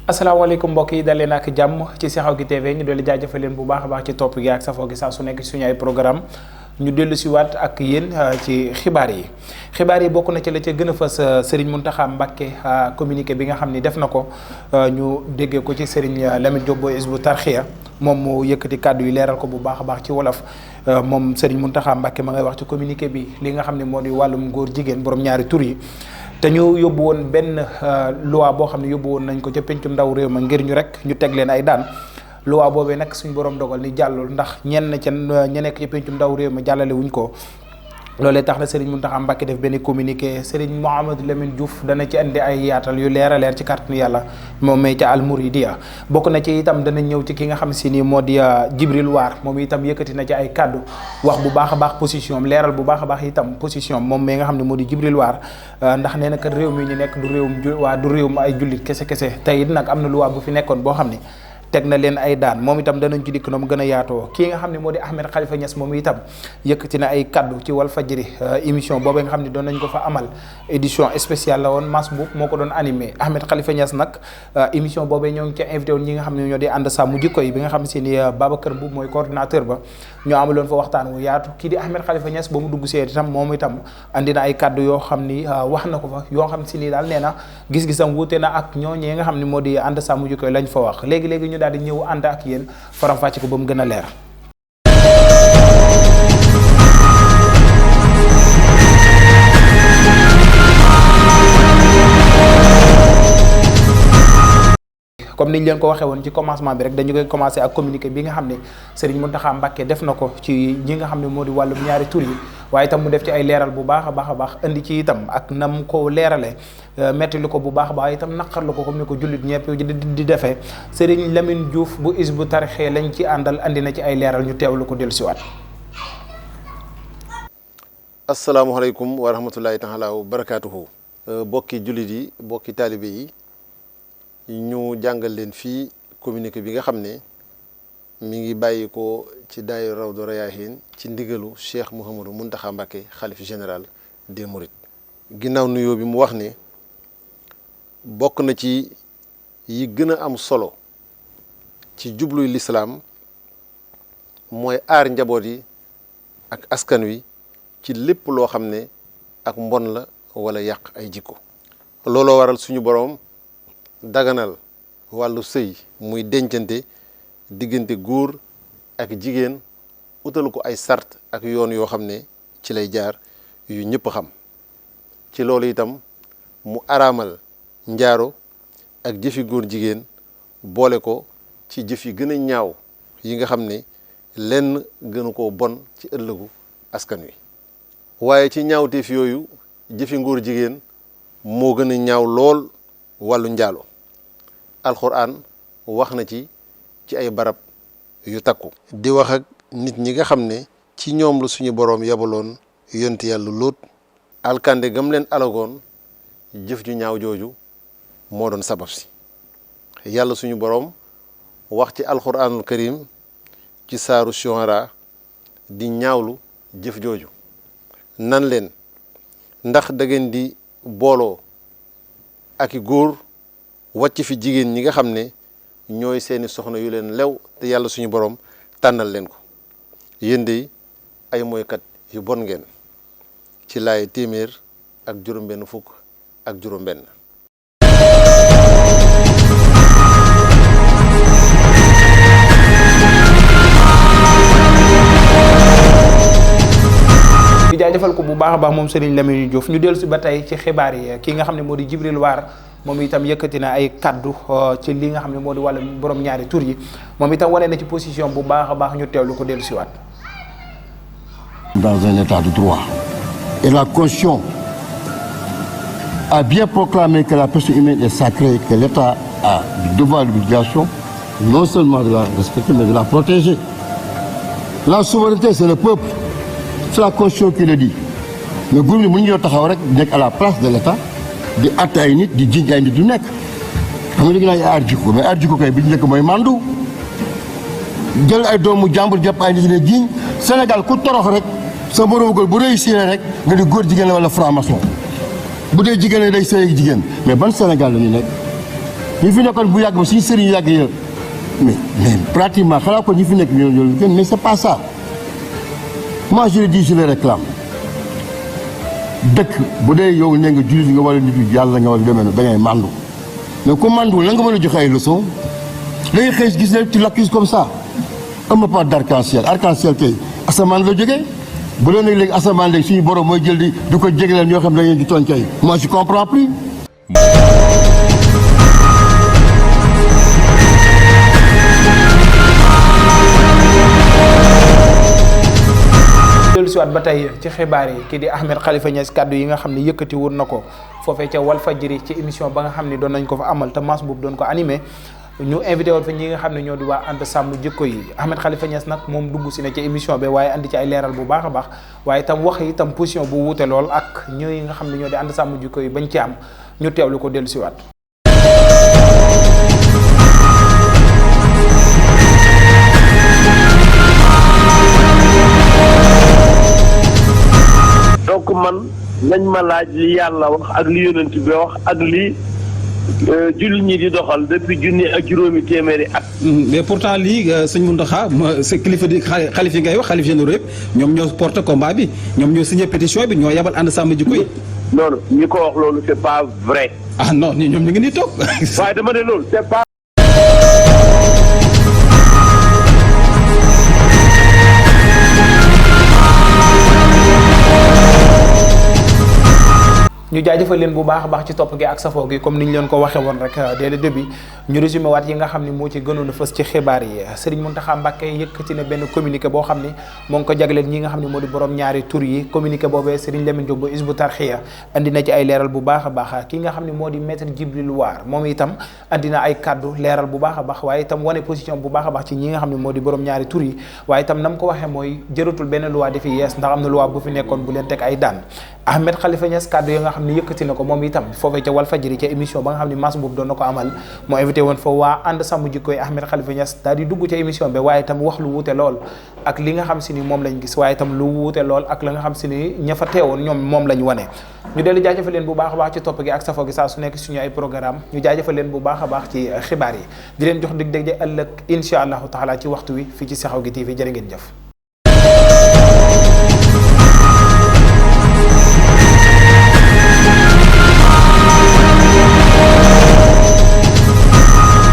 asalaamaaleykum mbokk yi dalee nak jàmm ci Sekhawgui TV ñu dolli jaajëfal leen bu baax a baax ci topp gi ak safoo gi saa su nekk suñu ay programme ñu dellu si waat ak yéen ci xibaar yi bokk na ci la ca gën a fës Serigne Mountakha Mbacké communiqué bi nga xam ni def na ko ñu déggee ko ci Serigne Lamine Diop bu Hizbut Tarqiyyah moom mu yëkkati kàddu yi leeral ko bu baax a baax ci wolof moom Serigne Mountakha Mbacké ma ngay wax ci communiqué bi li nga xam ne moo di wàllum góor jigéen borom ñaari tur yi te ñu yóbbu woon benn loi boo xam ne yóbbu woon nañ ko ca pencum ndaw réew ma ngir ñu rek ñu teg leen ay daan loi boobee nag suñu borom dogal ni jàllul ndax ñenn ca ña nekk ca pencum ndaw réew ma jàllale wuñ ko loolee tax na Serigne Mountakha Mbacké def benn communiqué Serigne Mouhamadou Lamine Diouf dana ci andi ay yaatal yu leer a leer ci kàttanu yàlla moom may ca Al Mouridiyyah bokk na ci itam dana ñëw ci ki nga xam si ni moo di Djibril War moom itam yëkkati na ci ay kàddu wax bu baax a baax position am leeral bu baax a baax itam position moom may nga xam ne moo di Djibril War ndax nee na kat réew mi ñu nekk du réewum ay jullit kese tey it nag am na loi bu fi nekkoon boo xam ne teg na leen ay daan moom itam danañ ci dikk na mu gën a yaatoo kii nga xam ne moo di Ahmed Khalifa Niass moom itam yëkkati na ay kaddu ci Walfadjri émission boobee nga xam ne doon nañ ko fa amal édition spéciale la woon Mass Boub moo ko doon animé Ahmed Khalifa Niass nag émission boobee ñoo ngi ca invité woon ñi nga xam ne ñoo di ànd sàmm jikko yi bi nga xam si ni Babacar Mboub mooy coordinateur ba ñoo amaloon fa waxtaan wu yaatu kii di Ahmed Khalifa Niass ba mu dugg see itam moom itam andi na ay kaddu yoo xam ni wax na ko fa yoo xam si ni daal nee na gis-gisam wuute na ak ñooñee nga xam ne moo di ànd sàmm jikko yi lañ fa wax léegi daal di ñëw ànd ak yéen faram fàcce ko ba mu gën a leer. comme niñ leen ko waxee woon ci commencement bi rek dañu koy commencer ak communiqué bi nga xam ne Serigne Mountakha Mbacké def na ko ci ñi nga xam ne moo di wàllum ñaari tur yi waaye itam mu def ci ay leeral bu baax a baax indi ci itam ak nam ko leeralee metti lu ko bu baax a baax itam naqarlu ko comme ni ko jullit ñëpp di defee Serigne Lamine Diouf bu Hizbut Tarqiyyah lañ ci àndal andi na ci ay leeral ñu teewlu ko dellu siwaat. asalaamaaleykum wa rahmatullahi taala wa barakaatuhu. bokki jullit yi bokki taalibe yi ñu jàngal leen fii communiqué bi nga xam ne mi ngi bàyyi ko ci daayira Rawdu Rayaahiin ci ndigalu Cheikh Mouhamadou Mountakha Mbacké xalif général des Mourides. ginnaaw nuyoo bi mu wax ne bokk na ci yi gën a am solo ci jubluy lislaam mooy aar njaboot yi ak askan wi ci lépp loo xam ne ak mbon la wala yàq ay jikko. looloo waral suñu boroom daganal wàllu sëy muy dencante diggante góor ak jigéen utal ko ay sart ak yoon yoo xam ne ci lay jaar yu ñëpp xam. ci loolu itam mu araamal njaaro ak jëfi góor jigéen boole ko ci jëf yi gën a ñaaw yi nga xam ne lenn gënu koo bon ci ëllëgu askan wi. waaye ci ñaawteef yooyu jëfi góor jigéen moo gën a ñaaw lool wàllu njaalo. alxuraan wax na ci ay barab yu takku. di wax ak nit ñi nga xam ne ci ñoom la suñu boroom yabaloon yonti yàlla Lóot alkande gam leen alagoon jëf ju ñaaw jooju moo doon sabab si. yàlla suñu boroom wax ci alxuraanul karim ci saaru Shu'ara di ñaawlu jëf jooju nan leen ndax da ngeen di booloo ak i góor wàcc fi jigéen ñi nga xam ne ñooy seeni soxna yu leen lew te yàlla suñu boroom tànnal leen ko yéen de ay mooykat yu bon ngeen. ci laay téeméer ak juróom-benn fukk ak juróom-benn. di jaajëfal ko bu baax a baax moom Serigne Lamine Diouf ñu dellu si ba tey ci xibaar yi ki nga xam ne moo di Djibril War moom itam yëkkati na ay kaddu ci li nga xam ne moo di wàllu borom ñaari tur yi moom itam wane na ci position bu baax a baax ñu teewlu ko dellu si waat. Dans un état de droit. Et la Constitution a bien proclamé que la personne humaine est sacrée et que l'État a du devoir et de l'obligation non seulement de la respecter mais de la protéger. La souveraineté c'est le peuple. C'est la Constitution qui le dit. mais groupe bi mu ñu taxaw rek nekk à la place de l'État di atte ay nit di jiñ ay nit du nekk xam nga léegi naa aar jikko mais aar jikko kay bi ñu njëkk mooy mandu jël ay doomu jàmbur jàpp ay nit ne jiñ Sénégal ku torox rek sa moromu góor bu réussir rek nga di góor jigéen la wala franc-maçon bu dee jigéen la day sëy ak jigéen mais ban Sénégal la ñu nekk ñi fi nekkoon bu yàgg ba suñu sëriñ yàgg ya mais pratiquement xanaa ko ñi fi nekk ñoo gën mais c'est pas ça. Moi je le dis, je le réclame dëkk bu dee yow ne nga jullit nga wala nit yu yàlla nga wala demee na da ngay màndu mais ku màndu la nga mën a joxe ay leçons da ngay xëy gis ne tu l'accuses comme ça am pas d'arc-en-ciel arc-en-ciel kay asamaan la jógee bu dee nag léegi asamaan léegi suñu borom mooy jël di ko jégaleel ñoo xam ne da ngeen di tooñ kay moi je comprends plus. dellu si waat ba tey ci xibaar yi kii di Ahmed Khalifa Niass kàddu yi nga xam ne yëkkati woon na ko foofee ca Walfadjri ci émission ba nga xam ne doon nañ ko fa amal te Mass boobu doon ko animé ñu invité woon fa ñi nga xam ne ñoo di waa ànd sàmm jikko yi Ahmed Khalifa Niass nag moom dugg si ne ci émission bi waaye andi ci ay leeral bu baax a baax waaye itam wax itam position bu wuute lool ak ñooy nga xam ne ñoo di ànd sàmm jikko yi bañ ci am ñu teewlu ko dellu si waat. donc man nañ ma laaj li yàlla wax ak li yonent bi wax ak li jullit ñi di doxal depuis junni ak juróomi téeméeri at. mais pourtant lii sëñ Mountakha sa kilifa di xalif yi ngay wax xalif généraux yëpp ñoom ñoo porté combat bi ñoom ñoo signé pétition bi ñoo yabal ànd sàmm jikko yi. non non ñi ko wax loolu c'est pas vrai. ah non ñoom ñu ngi nii toog. waaye dama ne loolu c'est pas. ñu jaajëfal leen bu baax a baax ci topp gi ak safoo gi comme ni ñu leen ko waxee woon rek dès le début ñu résumé waat yi nga xam ni moo ci gënoon a fës ci xibaar yi Serigne Mountakha Mbacké yëkkati na benn communiqué boo xam ni moo ngi ko jagleel ñi nga xam ne moo di borom ñaari tur yi communiqué boobee Serigne Lamine Diop bu Hizbut Tarqiyyah andi na ci ay leeral bu baax a baax ki nga xam ne moo di maître Djibril War moom itam andi na ay kaddu leeral bu baax a baax waaye itam wane position bu baax a baax ci ñi nga xam ne moo di borom ñaari tur yi waaye itam nam ko waxee mooy jëratul benn loi di fi yees ndax am na loi bu fi nekkoon bu leen teg ay daan Ahmed Khalifa Niass kaddu yi nga xam ne yëkkati na ko moom itam foofee ca Walfadjri ca émission ba nga xam ne Mass boobu doon na ko amal moo invité woon fa waa ànd sàmm jikko yi Ahmed Khalifa Niass daal di dugg ca émission bi waaye itam wax lu wuute lool ak li nga xam si ni moom lañ gis waaye itam lu wuute lool ak la nga xam si ni ña fa teewoon ñoom moom lañ wane ñu dellu jaajëfal leen bu baax a baax ci topp gi ak safo gi saa su nekk suñu ay programme ñu jaajëfal leen bu baax a baax ci xibaar yi di leen jox dig dég ëllëg incha allahu taala ci waxtu wi fii ci Sekhawgui TV jërë ngeen jëf